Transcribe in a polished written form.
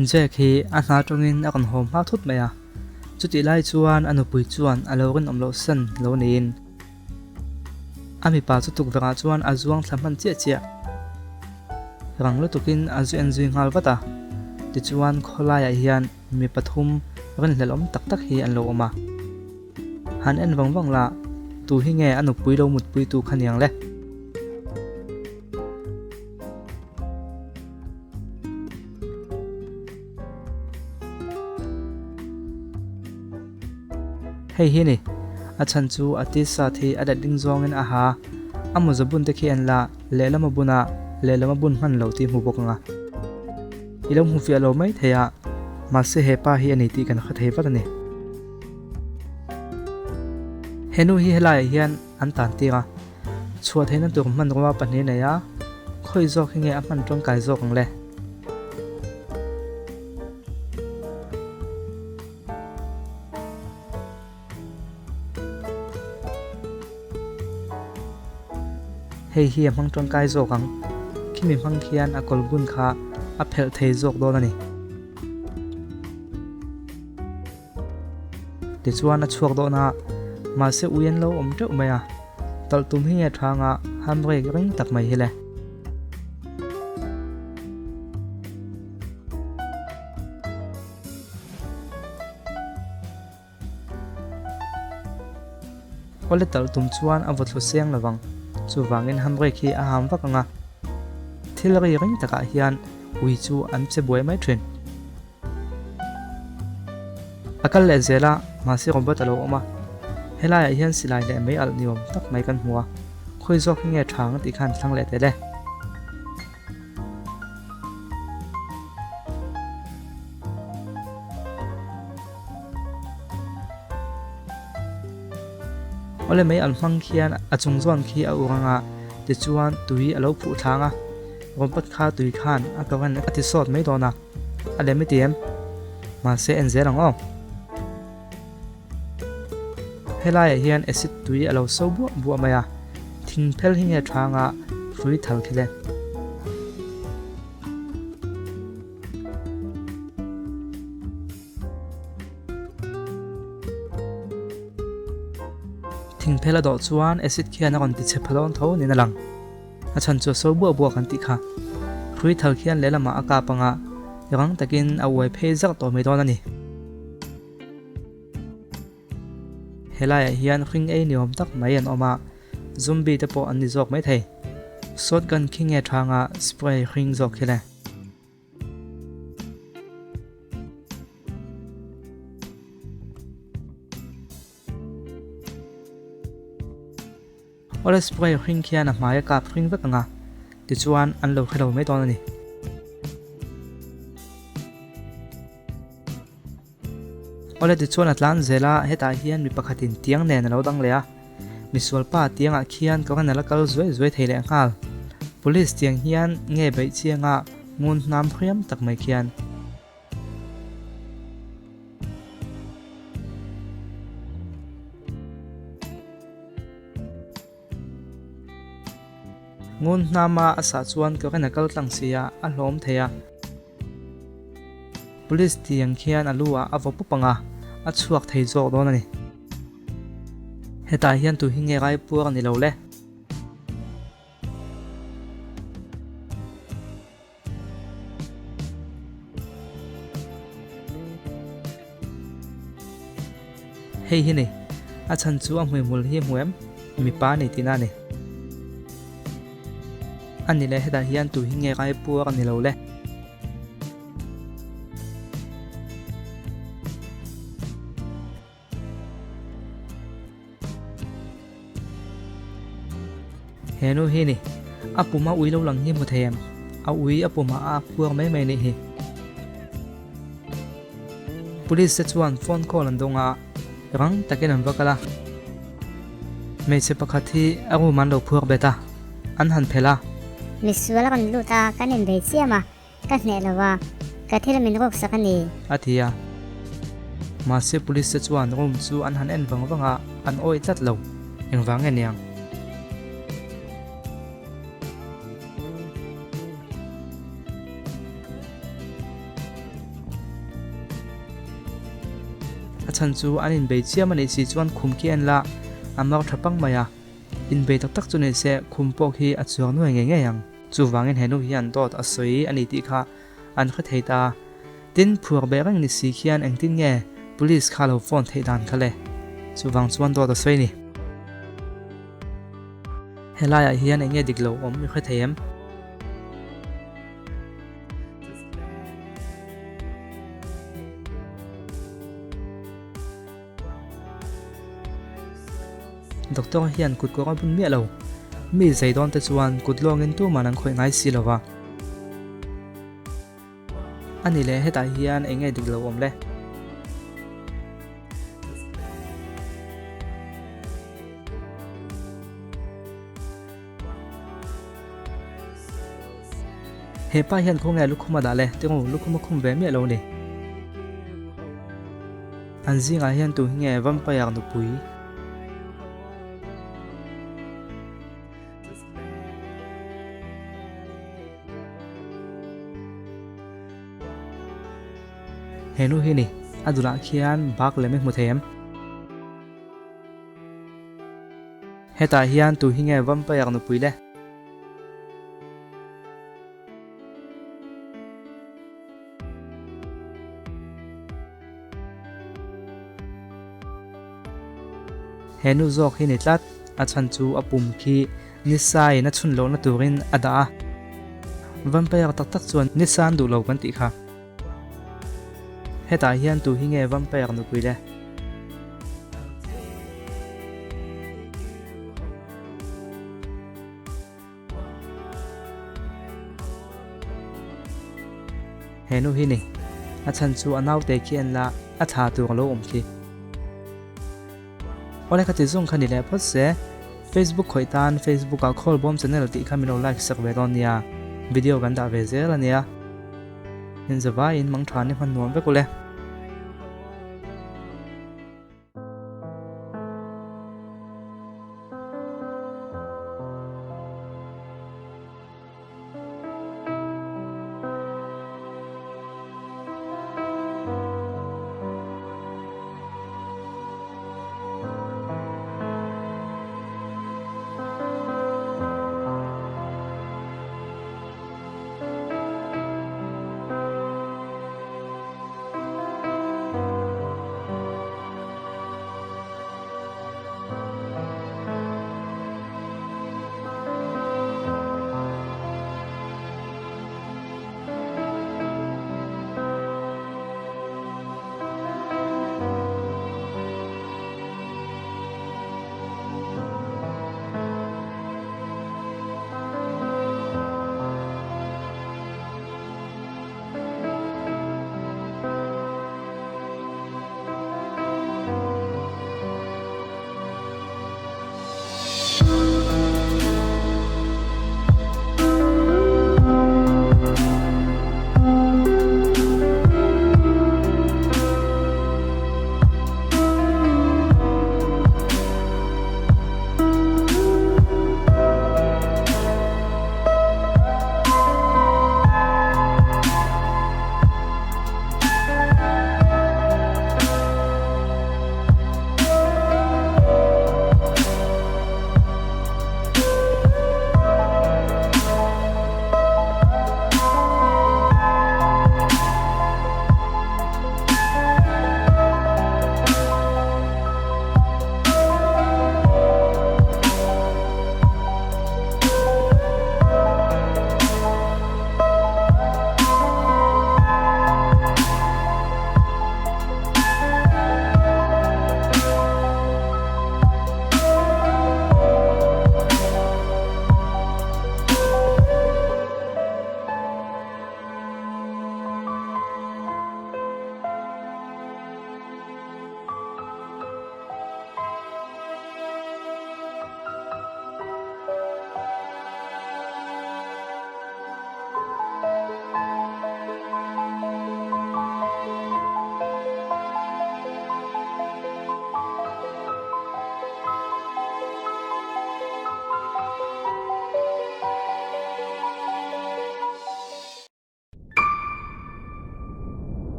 Jack hi a hna tawngin a rawn haw hma thut mai a, chutih lai chuan a nupui chuan a lo rinawm loh san lo niin a mipa chu tukverhah chuan a zuang thla hman chiah chiah. Rang lutukin a zu en zui nghal vat a, tichuan khawlaiah hian mi pathum rinhlelh awm tak tak hi an lo awm a. Han en vang vang la, tu hi nge a nupui lo mutpuitu kha niang le? Hei hi ni, a chhan chu a t-shirt hi a letling zawngin a ha, a mawza bun te khi en la, lehlam a bun a, lehlam a bun hman lo tih hmu bawk ang a. I lo hmu fiah lo mai thei a, mahse he pa hi a ni tih kan hre thei vat a ni. He nu hi helaiah hian an tan tir a, chhuah theihna tur hmanrua pahnih nei a, khawi zawk hi nge a hman tangkai zawk ang le? Hei hi a hmang tangkai zawk ang, khimi hmang khian a kawlbun kha a phelh thei zawk dawn a ni. Tichuan a chhuak dawn a, mahse ui an lo awm teuh mai a, talh tum hi nge thanga handbrake ring tak mai hi le. Awle talh tum chuan a vaw thlu seng lovang, chuvangin handbrake hi a ham vak ang a, thil ri ring takah hian ui chu an che buai mai thin. A kal leh zel a, mahse robot a lo awm a. Helaiah hian silai leh mei alh ni awm tak mai kan hmu a, khawi zawk hi nge tha ang tih khan thlang leh tel e. Awle mei alh hmang khian a chung zawn khi a ur ang a, tichuan tui a lo phuh thlang a, robot kha tui khan a current a ti sawt mai dawn a. A lem i ti em? Mahse en zel ang aw. Helaiah hian acid tui a lo so buah buah mai a, thing phel hi nge thanga hrui thal khi le. Thing phel a dawh chuan acid khian a rawn ti chhe pha dawn tho niin a lang. A chhan chu a so buah buah kan tih kha. Hrui thal khian lehlamah a kap anga rang takin a uai phei zak tawh mai dawn a ni. Helaiah hian hring ei ni awm tak mai an awm a, zombie te pawh an ni zawk mai thei. Shotgun khi nge thanga spray hring zawk khi le. Awle spray hring khian a hmai a kap hring vek ang a, tichuan an lo hre lo mai dawn a ni. Awle tichuan a tlan zel a, hetah hian mi pakhatin tiang nen a lo dang leh a, misualpa tiangah khian ka rawn la kal zuai zuai thei leh nghal. Police tiang hian nge beih chianga ngun hnam hriam tak mai khian. Ngun hnama a sah chuan ka rin a kal tlang si a, a hlawm thei a. Police tiang khian a lu ah a vaw pup ang a, a chhuak thei zawk dawn a ni. Hetah hian tu hi nge raipuar a ni lo le? Hei hi ni, a chhan chu a hmuihmul hi hmu em? Mipa a ni tihna a ni. A ni leh hetah hian tu hi nge kai puar a ni lo le. He nu hi ni, a pum a ui lo lang hi hmu thei em? A ui a pumah a ak puar mai mai nih hi. Police te chuan phone call an dawng a, rang takin an va kal a. Hmeichhe pakhat hi a room an lo phuar bet a, an han phelh a. Misual a rawn lut a, kan inbei chiam a. Ka hneh lo a, ka thil min ruk sak a ni. A ti a. Mahse police te chuan room chu an han en vang vang a, an awih tlat lo. Engvang nge niang? A chhan chu an inbei chiam a nih si chuan khum khi en la, a mar tha pang mai a. Inbei tak tak chu ni se khum pawh khi a chuang nuai ngei ngei ang. Chuvangin he nu hian dawt a sawi a ni tih kha an hre thei ta. Tin, phuar beh reng ni si khian engtin nge police kha lo phone theih dan kha le? Chuvang chuan dawt a sawi ni. Helaiah hian eng nge dik lo awm i hre thei em? Doctor hian kut kawr a bun miah lo. Mi zei dawn te chuan kut lawngin tuman an khawih ngai si lo va. A ni leh hetah hian eng nge dik lo awm le? He pa hian khawnge lukhum a dah le? Tingo lukhum a khum ve miah lo ni. An zingah hian tu hi nge vampire nupui? He nu hi ni, a dulah khian bak lem i hmu thei em? Hetah hian tu hi nge vampire nupui le? He nu zawk hi ni tlat, a chhan chu a pum khi nisa in a chhun lohna turin a dah a. Vampire tak tak chuan nisa an duh lo kan tih kha. Hetah hian tu hi nge vampire nupui le? He nu hi ni, a chhan chu a naute khi en la, a thla tur a lo awm khi. Awle ka ti zung kha ni leh phawt se, Facebook khawih tan Facebook ah Khawlbawm channel tih kha min lo like sak ve dawn nia, video kan dah ve zel a nia. Inzavaiin mangtha ni hman nuam vek ule.